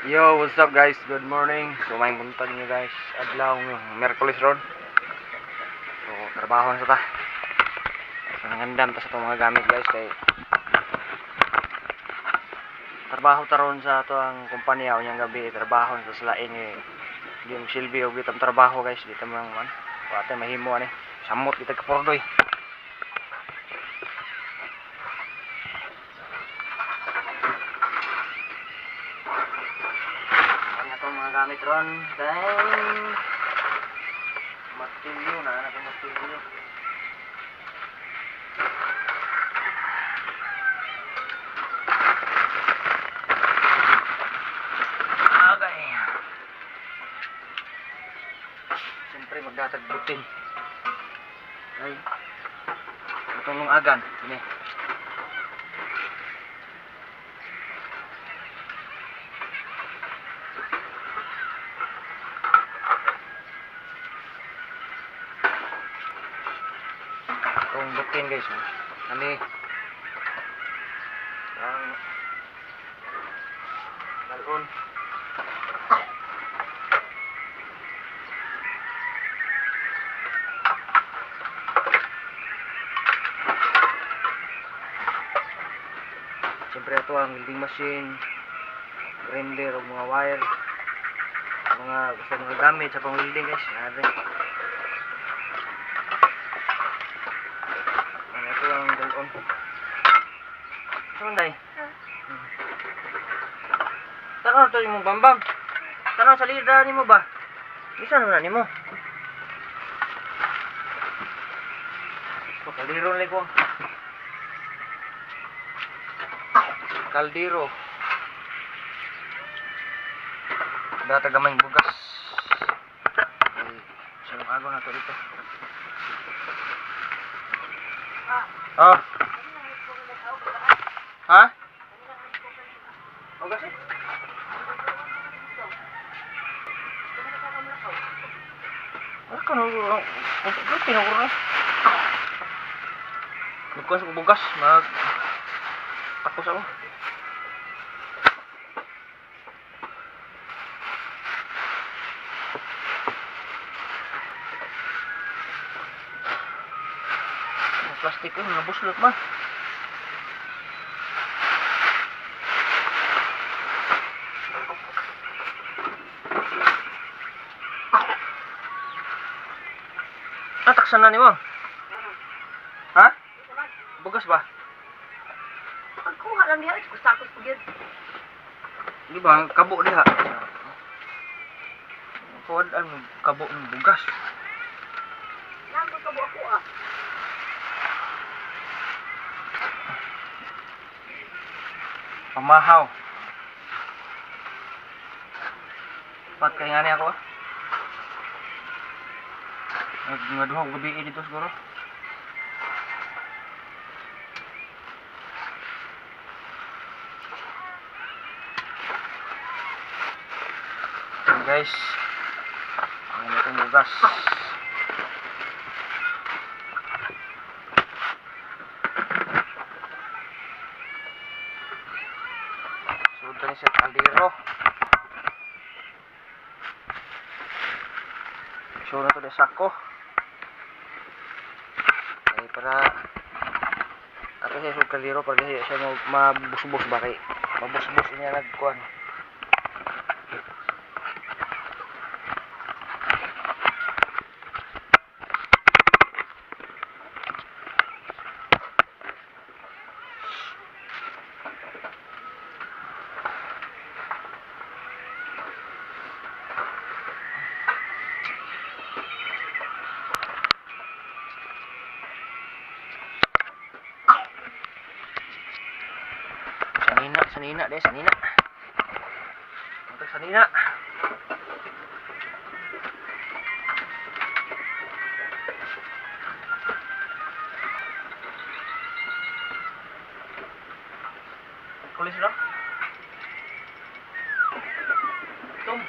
Yo, what's up, guys? Good morning. So may buntag niyo, guys. Adlaw ng Miyerkules ron. So trabaho na sa ta. So nangandam ta sa itong mga gamit, guys, kay trabaho ta ron sa ato ang kumpanya unyang gabi, trabaho sa lain eh. Di mo silbi og itang trabaho, guys, di ta man man. Wa tay mahimo ani. Samot kita kapurdoy. Ang atong mga gamit ron kay martilyo na na martilyo. Okay. Siyempre magdatag butin. Ay. Atong lungagan ini. Atong butin, guys. Oh. Ani. Ang dalon. Siyempre ato ang welding machine, grinder ug mga wire, mga basta mga gamit sa pang welding, guys. Nari. Ano ito ang dalon. Saan day? Tanaw to imong bambam. Tanaw sa lida nimo ba? Isa naman na nimo. Kaldero na ko. Kaldero. Data gamay bugas. Ay, sinong agaw na to dito. Oh. Ha? O kasi? Ano ka na? Tinuro na. Magkuha sa bugas. Mag... Tapos ako. Ang plastic ko, mga buslot man. Ah, taksan na nimo. Ha? Bugas ba? Pagkuha lang diha, kusakos po gyud. Di ba, kabo diha. Kuwan ang kabo ng bugas. Namo ka ako ah. Pamahaw. Pat kay ngani ako ah. Nga duha ko gabi dito siguro. Guys, ang itong bugas. Sunod na sa kaldero. Sunod na to sa sako. Ay, para ato siya sa kaldero para dili siya mabusbos ba kay mabusbos niya nagkuan. Sanina, sanina de, sanina. Ito sanina. Kulis na. Tum.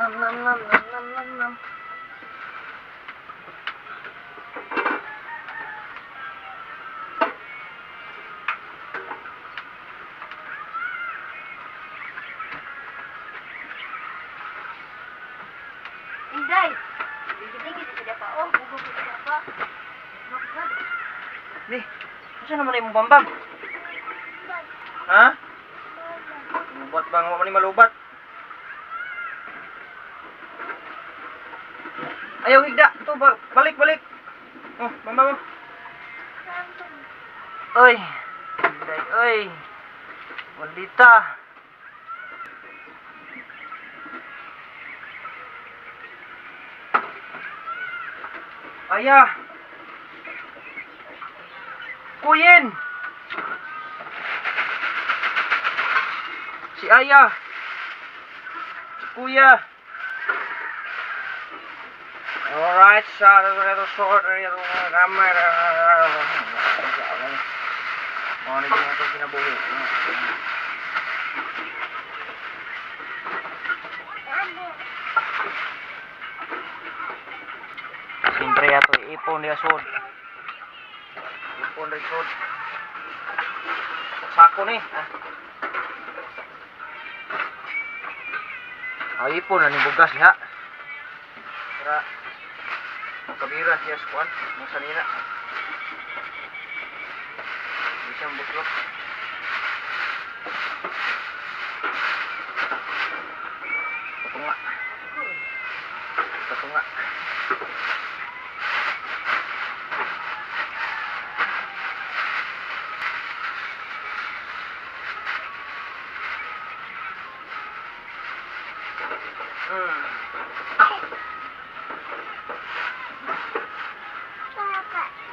Nam nam nam nam nam nam nam. Inday. Ligid-ligid sa pa oh, bugo sa pa. Di, unsa naman imong bambam? Ha? Lubat ba nga ni malubat? Ayaw higda, to ba balik balik. Oh, bambam. Oy. Inday, oy. Maldita. Aya. Kuyin. Si Aya. Si Kuya. Alright, sa short camera. Mga naging ito kinabuhi. Siyempre ato ipon niya sod. Ipon rin sod. Sako ni. Ah. Ay, ipon na ni bugas liha. Para kabira siya sa kuan, mga sanina. Hindi siya buslot. Patunga. Patunga.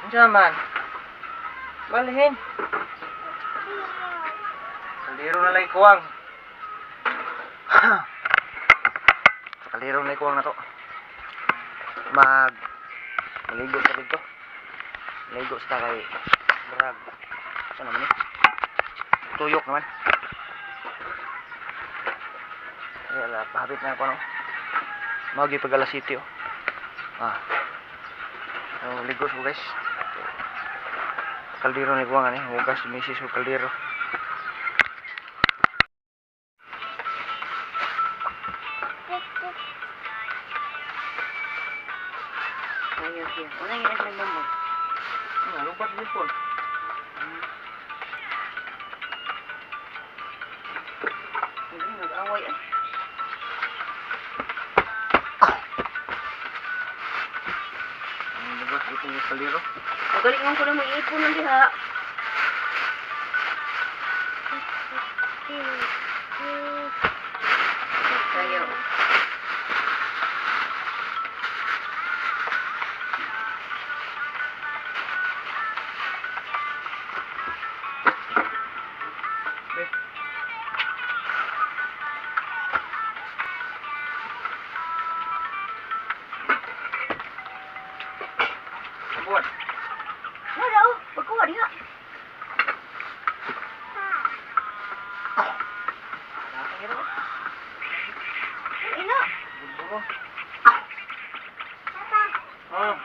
Unsa man? Balhin. Kaldero na lang kuwang. Kaldero na kuwang na to. Mag maligo sa dito. Maligo sa kay brag. Sa naman ni? Tuyok naman. Ay, ala, pahapit na ako no. Magi pag alas city oh. Ah. So, ligo ko guys. Kaldero ni kuwang ani, hugas misis og kaldero. Ayaw siya. Wala yung nagmamam mo. Ah, lubat din po. Hindi, nag-away ah. Ang lubat dito yung kaldero. Magaling man ko na may ipon ng diha. Kayo. Be. Buwan. Wala oh, pagkuha diha. Ina. Buwan. Ah,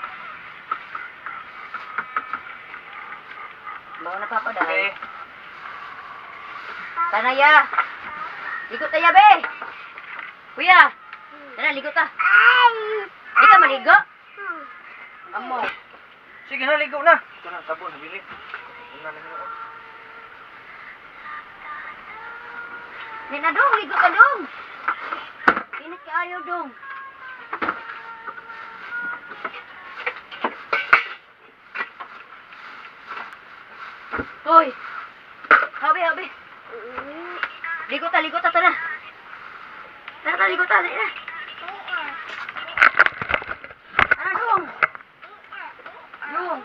Bawa na papa okay. dahil. Tanaya. Ligo tayo be. Kuya. Tara, ligo ta. Di ka maligo? Amo. Sige na, ligo na. Ito na, sabon, nabili. Una na nyo. Di na dong, ligo ka dong. Init kaayo dong. Hoy. Habi, habi. Ligo ta, tara. Tara, tara, ligo ta, dali na. Ano, dong? Dong.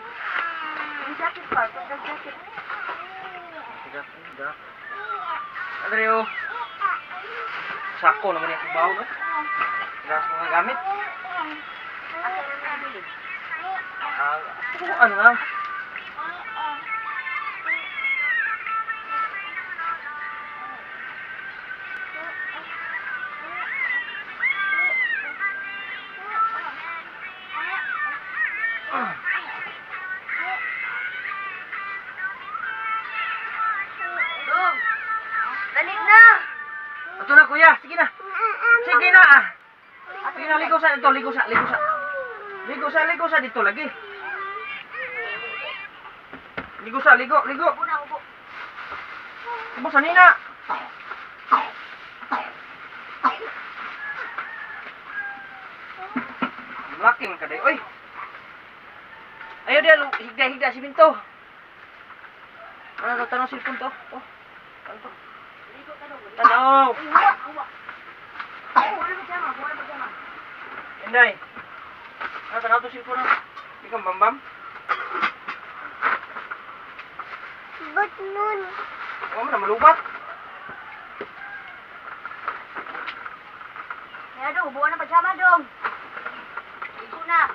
Yung jacket pa, yung jacket. Siga, siga. Andreo. Sako naman yung bawo, no? Gas mga gamit. Asa na nabili? Ah, ano lang. Dong. Dali na. Ito na, kuya. Sige na. Sige na ah. Sige na, ligo sa dito, ligo sa, ligo sa. Ligo sa, ligo sa dito lagi. Ligo sa, ligo, ligo. Ubo na, ubo. Ubo sa nina. Laking ka day. Oy. Ayaw diya, higda, higda si Binto. Ano, tanong cellphone to? Oh. Ano to? Ligo ka dong. Tanaw. Uy, huwa, huwa. Ay, wala ba dyan, wala ba dyan? Inday. Ano, tanaw to cellphone ah. Di ka bambam? Ba't nun? Huwag mo na malubat. Kaya dong, ubuan na pajama dong. Ligo na.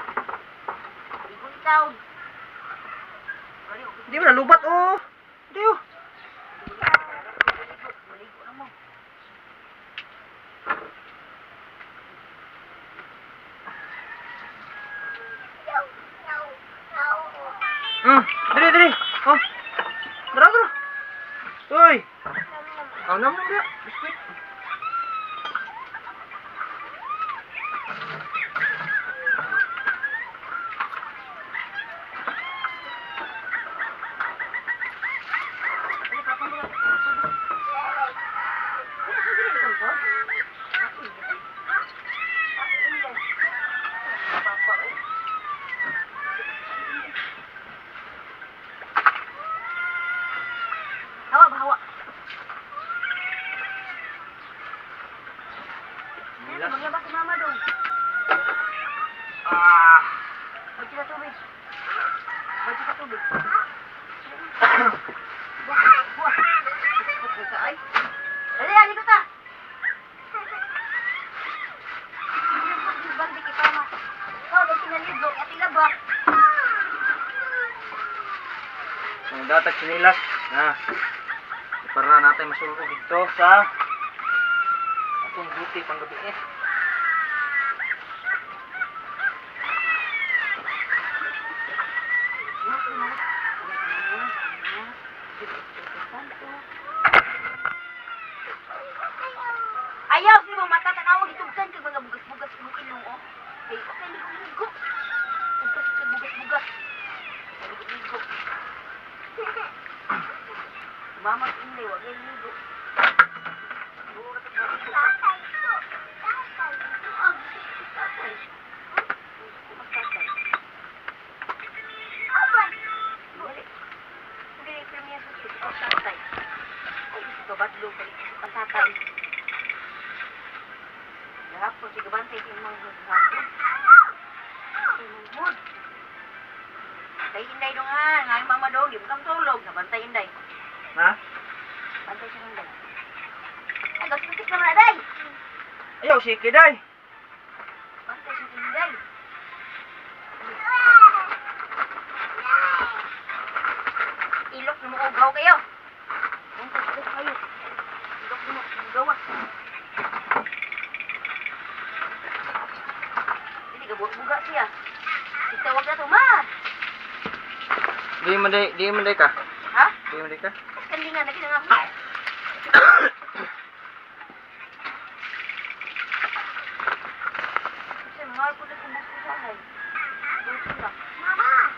Ligo ikaw. Hindi mo na lubat oh. Hindi oh. Maligo na mo. Diri diri. Oh. Dara dara. Uy. Oh, nam nam dia. Biskuit. Hawa ba, hawa? Milas. Maglaba si mama dong. Ah. Bagi sa tubig. Bagi sa tubig. Buah, buah. Buah ka ay. Dali, ali ko ta. Bandi kita ma. Ikaw lang pinaligo, ati laba. Ang datag sinilas. Na. Para natin masulog dito sa atong duty panggabi eh. Ayaw si mo mata tanawag itugtan kag mga bugas-bugas imong ilong oh. Kay okay ligo-ligo. Bugas kag bugas-bugas. Ligo-ligo. Mama inday wag ligo. Tatay to. Tatay. Tatay. Tatay. Aban. Dali. Dali premier sa oh, tatay. Ay, gusto badlo kay ang tatay. Gahapon si gabantay kay manghod hapon. Kay manghod. Bantay inday dong ha, ngay mama dong, di mo kam tulog, nabantay inday. Ha? Bantay siya inday. Ay, gastos naman aday. Ayaw sige day. Bantay siya inday. Ilok na mo ugaw kayo. Bantay siya kayo. Ilok na mo ugaw ah. Dili ka buga siya. Itawag na to, ma. Di man day, di man day ka. Ha? Di man day ka. Kandingan lagi na nga. Kasi mga po na kumukusahay. Buto lang. Mama. Ah.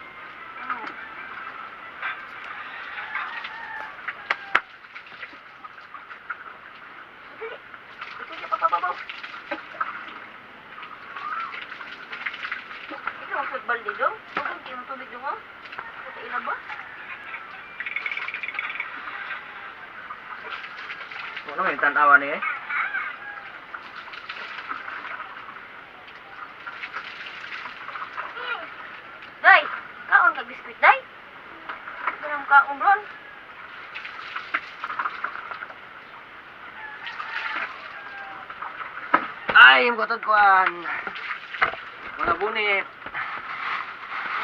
Dali. Ito siya papababaw. Ikaw ang football dito? Huwag kang tubig dito mo. Ito ina ba? ni tan-awa ni eh. Day, kaon ka biskuit, day. Ganang kaon ron. Ay, yung kotod kuan. Mga bunit.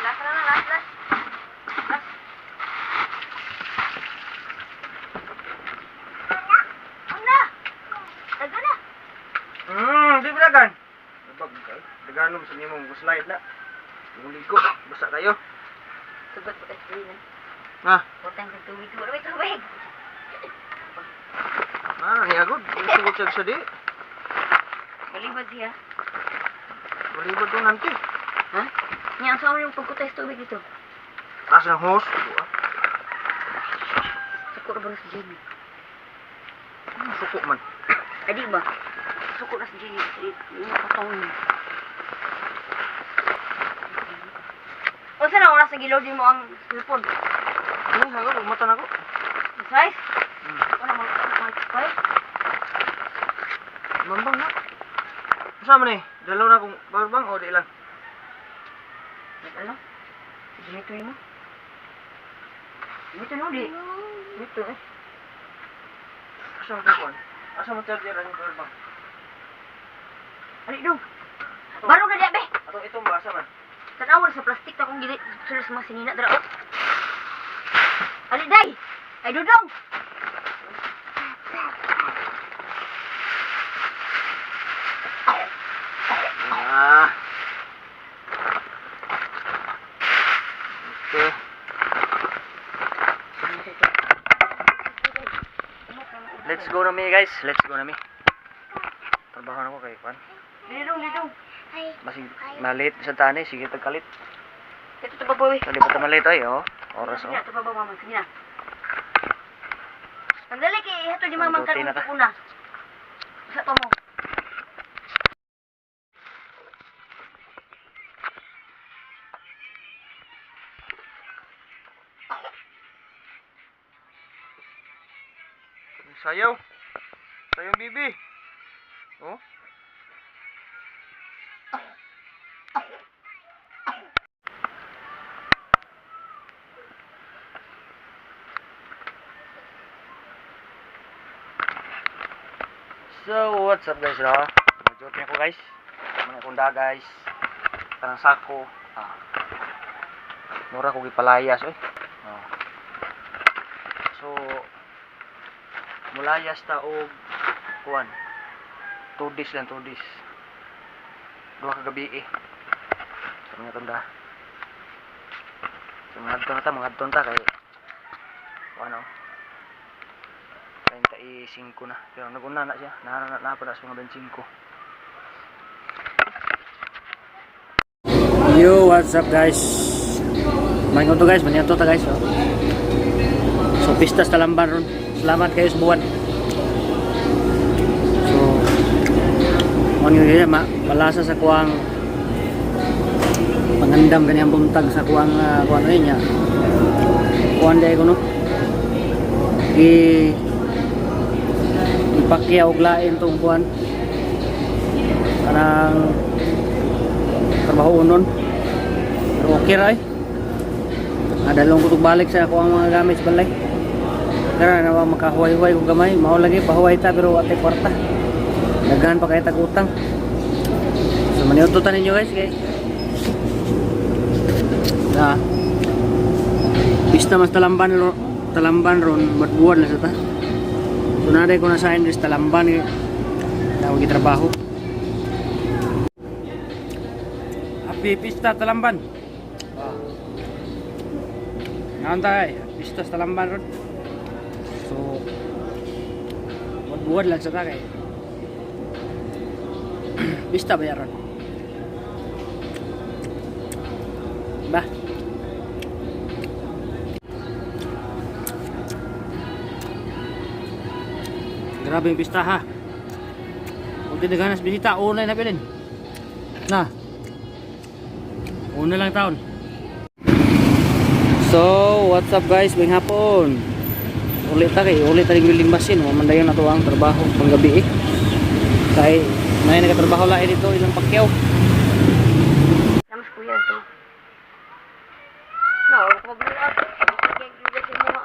Last na na, last, last. Last. Una! Daga na! Di ba dagan? Dabag kay. Daganom sa nimong slide na. Yung ligo, basa kayo. Sugat po tayo na. Ha? Butang sa tubig. Wala may tubig. Ah, niagod. Sugot siya sa di. Malibad siya. Malibad doon nanti. Ha? Niya, ang sama yung pagkutay sa tubig dito. Taas ng hose. Suko na ba na si Jamie? Ano suko man? Adi ba? Suko na si Jamie. Yung katong niya. Unsa na oras na giloading mo ang cellphone? Ano, hagod, mata na ko. Size? Wala mo mag-five? Mambang na. Saan man eh? Dalaw na kung power bank o di lang? Ano? Gimito mo? Gimito mo di. Dito eh. Asa man kuan? Asa man charger ang power bank? Ali dong. Baro na diya be. Ato itong ba asa man? Tanaw sa plastic ta kung gili sila sa mga sinina dra oh. Ali day. Ay dudong. Ah. Okay. Let's go na mi guys. Let's go na mi. Trabaho na ko kay kuan. Dudong dudong. Ay, Masig malit sa tani sige tagkalit. Ito to baboy. Kali ba ta malit ay oh. Oras Sige oh. na, ito babaw mama. Sige na. Sandali kay ihatod ni mamang Ang na karon ta. una. Sa pa mo. Sayaw. Sayaw bibi. Oh. So, what's up guys, no? Mag-joke ko guys. Mga kunda guys. Parang sako. Ah. Mura ko gipalayas oy. Oh. So, mulayas ta og kuan. 2 days lang, 2 days. Duha ka gabi eh. Sa mga tunda. So, mga adto na ta, mga adto na ta kay kuan oh. 35 na. Pero naguna na siya. Na na na pa na sa mga 25. Yo, what's up guys? May to guys, manyan to ta guys. Oh. So pistas talamban ron. Salamat kayo sa buwan. So mo yun ma malasa sa kuang pangandam kaniyang buntag sa kuang kuan rin niya. Kuan dai ko no. I ipakyaw og lain tong kuan. Kanang trabaho nun. Pero okay ra eh. Adalong ko balik sa ako ang mga gamit sa balay. Kaya na makahuway-huway kung gamay. Mao lagi pahuway ta pero atay kwarta. Daghan pa kay tag utang. So maniututan ninyo guys kay. Na. Pista mas talamban ro, talamban ron matbuan na sa ta. So naday ko na sa Andres talamban eh. Na og trabaho. Happy Pista Talamban. Ah. Ngayon tayo, pista sa Talamban ron. So, buwan lang sa kay. Pista ba yan ron? Ba? Grabe yung pista ha. Kung tinaganas bisita, unay na pilin. Na. Una lang taon. So, what's up guys? May hapon. Uli ta kay uli ta ning welding machine, mamandayon na to ang trabaho panggabi eh. Kay may nagatrabaho lain dito ilang pakyaw. Namas kuya ito. No, ako magluag. Pagluag sa mga.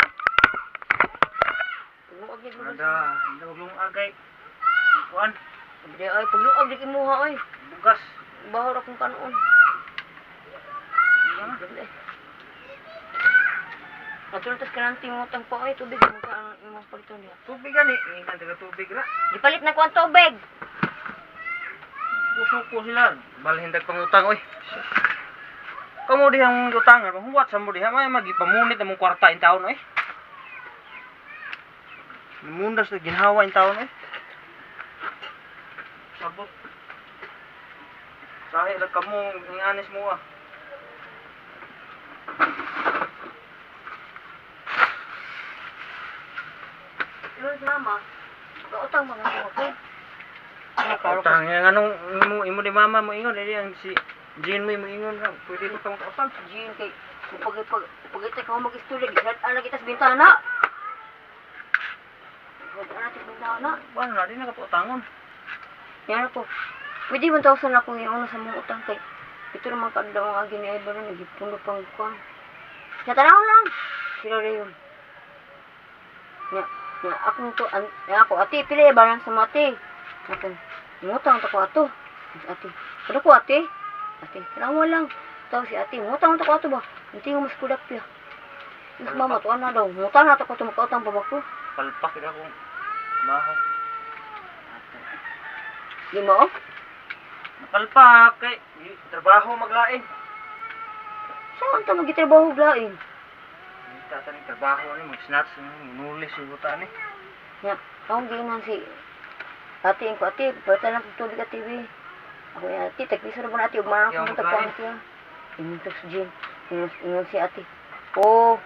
Pagluag niya Ada, hindi maglungag kay kuan, Hindi ay pagluag di kimuha ay. bugas. Bahor akong kanon. Natultas ka ng timutang pa ay tubig mo ka ang imong paliton niya. Tubig gani, ingan taga tubig ra. Gipalit na ko ang tubig. Suko sila. Balhin dag pangutang oy. Kamo dihang utangan, huwat sa mo diha may magipamunit among kwarta in taon oy. Namundas na ginhawa in taon oy. Sabot. Sahi lang kamo inganis mo ah. Lord mama, gautang mga ko. Utang nga nganong imo imo ni mama mo ingon dili ang si Jean mo imo ingon ra pwede ko kang utang. Jean kay pag pag pag ka mag-istorya gisad ana kita sa bintana. Gisad ana sa bintana. Wala na di na ka utangon. Yan ako. Pwede 1,000 ako yung una sa mga utang kay ito naman kaadlaw ang agi ni Ivan nagipuno pang kuan. Sa tanaw lang. Sila rin yun. Nya, nya akong to an, nya ako ate pila ya balance sa mo ate. Ako ngutang ta ko ato. Ate, ano ko ate? Ate, tanaw lang. Tawag si ate, ngutang ta ko ato ba? Hindi ko mas kudak ya. Mas mama tuan na daw. Ngutang na ta ko tumakautang pa ba ko? Palpak gid ako. Maho. Di mo? Oh? Napalpak kay trabaho maglain. Saan ta magitrabaho glain? Kita ta ning trabaho ni mag-snatch ni munuli si buta ni. Nya, akong giinan si ate ko ate, bata lang kog tubig ate bi. Ako ya ate, tagpiso na ba na ate ug marang Yaw, kong maglain. tagpang siya. Ingon to si Jean. Ingon, ingon si ate. Oh,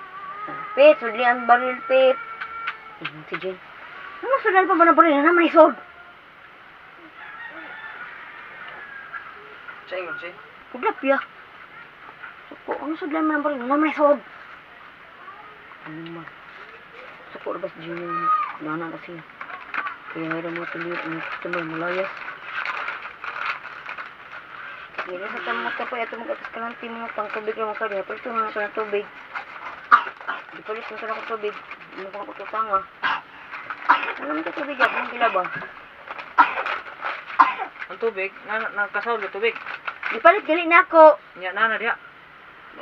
Pit, sudli ang baril, Pit. Ingon si Jean. Ano sudlan pa ba na baril? Ano man isod? Sa ingon si. Kuglap ya. Suko, ano sudlan man ang baril? Ano man isod? Ano man? Suko, rabas Jean yun. Dana na siya. Kaya meron mo tuloy, ang customer malayas. Hindi sa tamot ka pa, ito mag-atas ka ng timot, ang tubig lang ka diha. Palito na ito ng tubig. Di palit na ito ng tubig. Ano ko ako tutang ah. Ano naman ito tubig ah? Anong pila ba? Ang tubig na nagkasaw og tubig. Di palit gali na ako. Nya na na diha.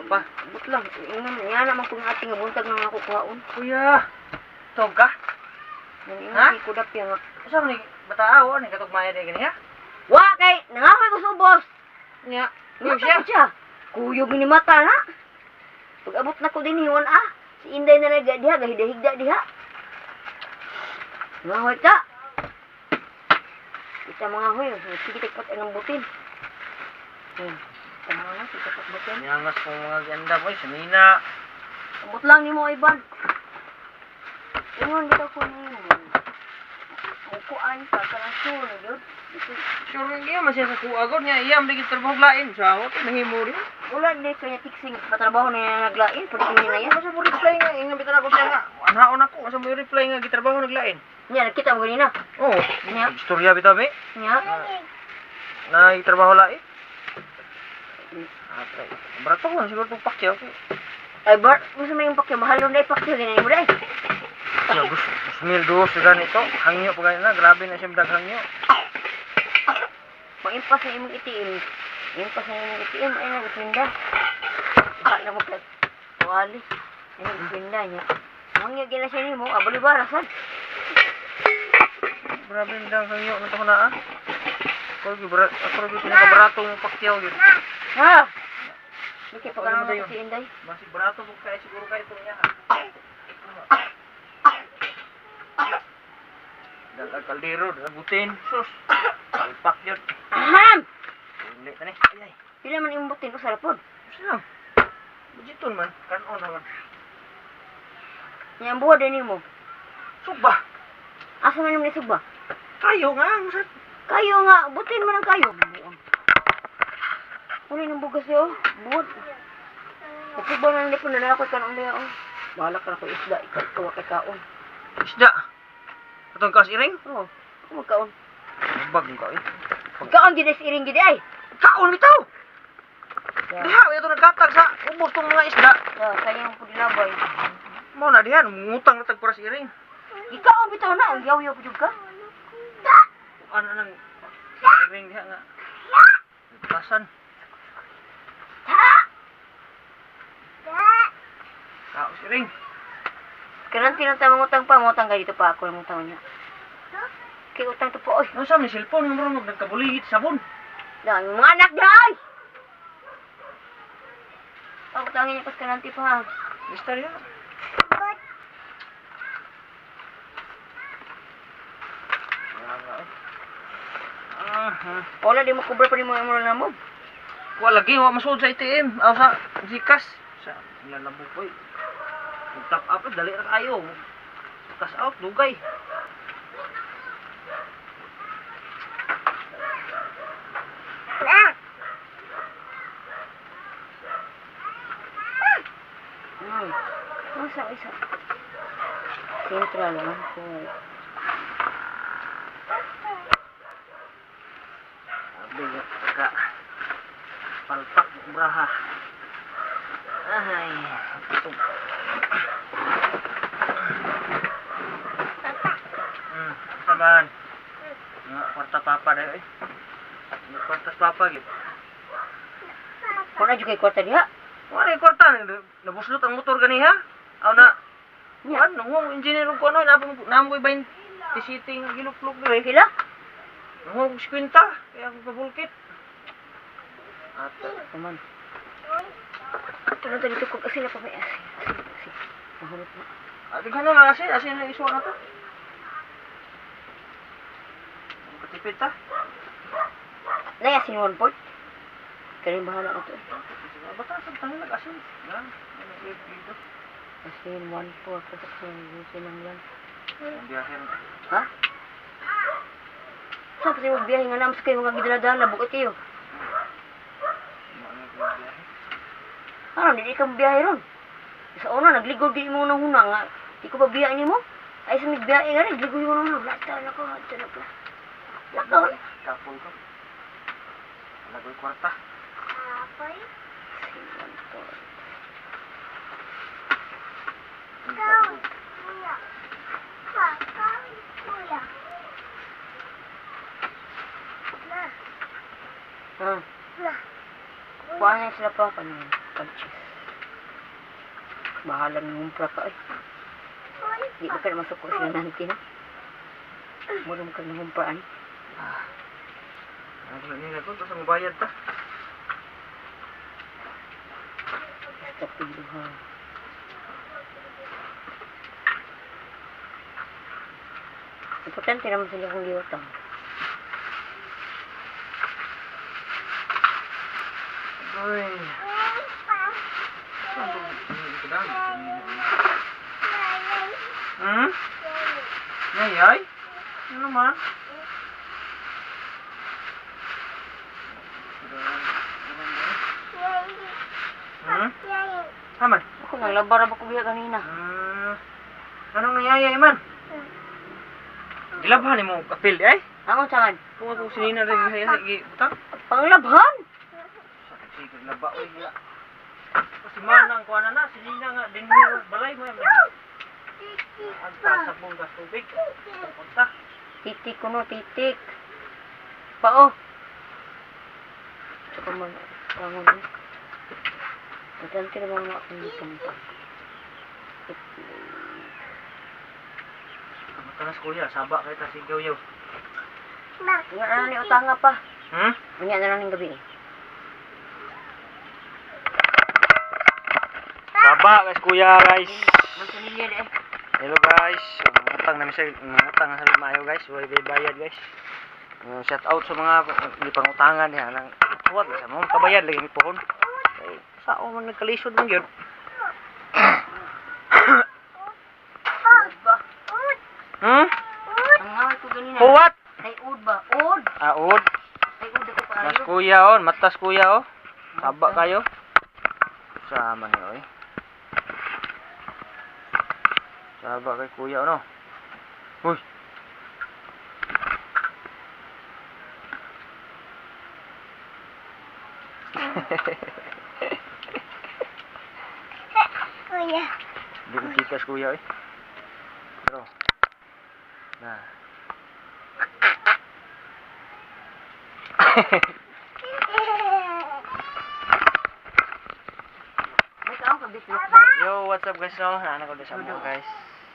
Pa. But lang, ingon, nga naman kung ating buntag na ako kuhaon. Kuya. Tog ka? Yan Ha? ingon, kudap yan nga. Usa man ni bataaw ani katog maya di gani ha? Wa kay, nangahoy ko sa ubos. Nya. Kuya Mata siya. ko siya. Kuyog ni mata na. Pag abot na ko din hiwan ah. Si Inday na nag diha, gahida-higda diha. Mga ta. Kita mga hoy, sige tagpat ang butin. Tama na, sige tagpat butin. Nyangas kong mga ganda boy, sanina. Abot lang nimo Ivan. Ingon dito ko nimo. Ang kuan pa kanang sure gyud. Sure nga man siya sa kuha god niya iyam di gid trabaho lain sa ako nahimo rin. Wala di kaya tiksing patrabaho na naglain, pwede ko nila yan. Asa mo reply nga ingon bitan ako siya nga. Anhaon ako asa mo reply nga gitrabaho naglain. Nya nakita mo ganina. Oh, Nya. istorya bitaw be. Nya. Na gitrabaho lain. Atay. Barato ko siguro tong pakyaw. Ay, Bart, gusto mo yung pakyo? Mahal na ipakyo. Ganyan mo dahil. Ya, gus, 2002 ganito. Hangyo pa ganito na. Grabe na siya daghangyo. Maimpas na imong ATM. Impas na imong ATM. Ay, nagpinda. Baka na mo ka. Wali. Ay, nagpinda niya. Mangyo gina siya nimo. Abali ba, rasan? Grabe na daghangyo na to na ah. Ako gyud ako gyud pinakabarato mo pakyaw gyud. Ha? Biki, Ano pagka ba yun? si Inday. Masih barato mo kay siguro kay itong niya. Dalag kaldero, dalag butin. Sus. Palpak yun. Aham! Uli na ni. Ay, ay. Pila man imong butin? Usa ra pod. Gusto lang. Bujiton man. Kanon naman. Nya ang buwa din nimo. Sugba. Asa man imong nisugba? Kayo nga. Ang sa... Kayo nga, butin man ang kayo. Uli ng bugas yo. Buot. Kapag ba na ko na ako kanon niya oh. Bahala ka na ko isda, ikaw kawa kay kaon. Isda. Atong kaos iring? Oo. Ako magkaon. Bag ka eh. Kaon gid is iring gid ay. Kaon bitaw. Diha ito nagkatag sa ubos tong mga isda. Ya, sayang ko dinabay. Mao na diha ngutang na tag para sa iring. Ikaw bitaw na, ang yaw-yaw pud ka. Ano nang iring diha nga. Tasan. Kaos iring. Kanang tinatawag utang pa, mutang ka dito pa ako lang utang niya. Kay utang to po oy. Ano sa may cellphone nga murag nagkabuligit sabon. Da, yung mga anak day. Pagutangin niya pas kananti pa ha. Lista diha. Aha. Wala di mo kubra pa ni mo na mo. Wa lagi wa masuod sa ATM, aw sa GCash. Sa lalabo ko eh. Mag top up dali ra kayo. Cash out dugay. Masa isa. Central man po. Sabi nga ka palpak braha. Ay, ito. Saban. Nga kwarta papa dayo eh. Nga kwarta sa papa gid. Wala jud kay kwarta diha. Wala yung kwarta, nabuslot ang motor ganiha. Aw na, Nya. Ano, nung engineer ko ano, namo ko 20 sitting giluklok dire. Pila? Nung ko 50, kaya ako pabulkit. Ata, Naman. Ito na dito kung asin na pa may asin. Asin, asin. Mahulot na. ate ka na lang asin, asin na isuwa na to. Katipid ta. Nay, asin one port. Kaya bahala na to eh. Bata sa tangin nag-asin. Yan, ano dito. Asin one port. Kasi asin lang yan. Ang biyahe. Ha? Saan kasi magbiyahe nga naman sa kayo mga gidala-dala, bukit kayo. Ano ang biyahe? Ano, hindi ka biyahe ron. Sa una, nagligod din mo ng huna nga. Di ko pa biyahe ni mo. Ay, sa magbiyahe nga, nagligod mo ng huna. Lata na ko, lata na ko. Lakaw. Kapol ko. Wala ko'y kwarta. Apoy. Asin one port. Ikaw, kuya. Papa, kuya. Na, Ha? na. Kuha na sila pa. Kano, pag-cheese. Bahala ng umpra ka eh. Di ba ka na masuko sila nanti na? Murong ka ng umpraan. Ah. Ano ko nila ko, tapos ang bayad ta. Basta pilo ha. Importante naman sila kung giutang. Ay. Hmm? Yayay? Ano man? Hmm? Haman? Ako nang labara ba ko biya kanina. Anong nayayay man? Gilabhan mo apil ay? Ang unsa man? Kung ako sinina rin gi butang. Panglabhan. Sige laba oy. Kasi manang kuha na na sinina nga dinhi balay mo. Agta sa gas tubig. Punta. Titik ko no, titik. Pao. Tsaka man, bangon eh. Importante naman mga akong utang pa. Matalas kuya, saba kay ta sigaw yaw. Nga na lang ni utang nga pa. Hmm? Unya na lang ng gabi eh. Saba guys kuya guys. Mansanilya eh. Hello guys. Utang namin sa utang sa maayo guys. Way bayad guys. Shout out sa mga di pangutangan diha nang huwag sa mga kabayad lagi mi pohon. Kay sao man nagkalisod man gyud. Ud ba? Hmm? Ang ngaway ko ganina. Huwat. Ay, ud ba? Ud! Ah, ud. Ay, ud ako pa. Mas kuya oh, matas kuya oh. Saba kayo. Sama ni oy. Saba kay kuya no. Uy. Kuya. Hindi ko tikas, kuya, eh. Pero, na. May kaon ka bitlog ba? Yo, what's up, guys, no? Naana ko sa mo, guys.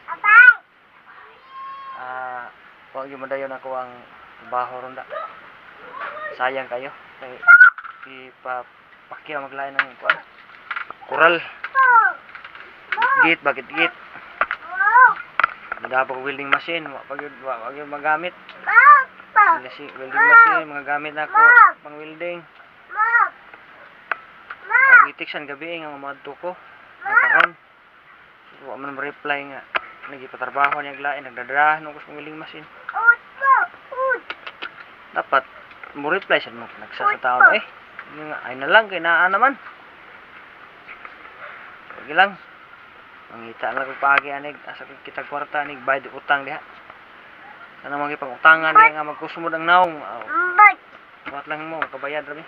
Abay. Ah, wag yung madayon ako ang trabaho ron da. Sayang kayo. Kay ipapakya maglain ng kuan. Kural. Po. Git, bakit git? Wow. Madapa ko welding machine, wa pa gyud wa pa gyud magamit. Papa. Welding machine, mga gamit na ako pang welding. Mom. Ang itiksan gabi nga mamadto ko. Nga karon. So, wa man reply nga nagipatrabaho niya lain nagdadarahan ko sa welding machine. Ut po. Ut. Dapat mo reply sa mo nagsa sa taon eh. Yun nga, ay na lang kay naa naman. Sige lang. Mangita lang ko paagi anig asa ko kita kwarta anig bayad utang diha. Kana mga ipang-utangan diha nga magkusumod ang naong. Aw, Bat. buhat lang mo kabayad ra mi.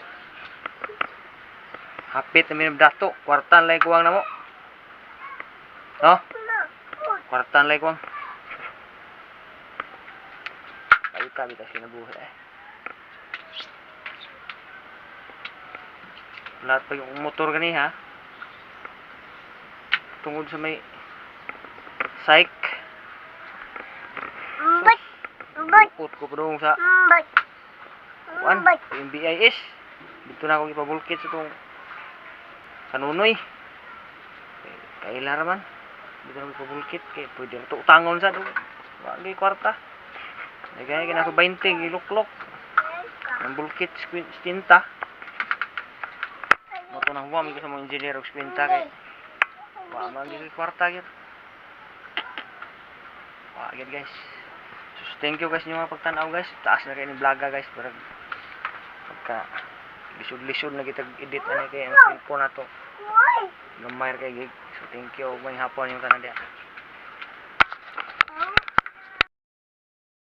Hapit na minum dato, kwartan lay kuwang namo. No? Ma. Ut. Kwartan lay kuwang. Paita bitas kinabuhi eh. Lahat pa yung motor gani ha. Tungod sa may psych. Bat. Bat. Bukot ko pa doon sa Bat. kuan, Bat. yung BIS. Dito na ako ipabulkit sa itong kanunoy. Kaila raman. Dito na ako ipabulkit. Kaya pwede na ito utangon sa doon. Wagi kwarta. Nagaya ka na ako 20, giluklok. Ang bulkit, stinta. Moto na huwam ko sa mga engineer og skwinta kay wa man gyud kwarta gyud. Wa gyud, guys. So, thank you guys inyo mga pagtan-aw, guys. Taas na kay ni vlog guys, parang pagka lisod-lisod na kita edit ani kay ang cellphone nato. Uy. Gamay ra kay gig. So thank you, may hapon yung tanan diha.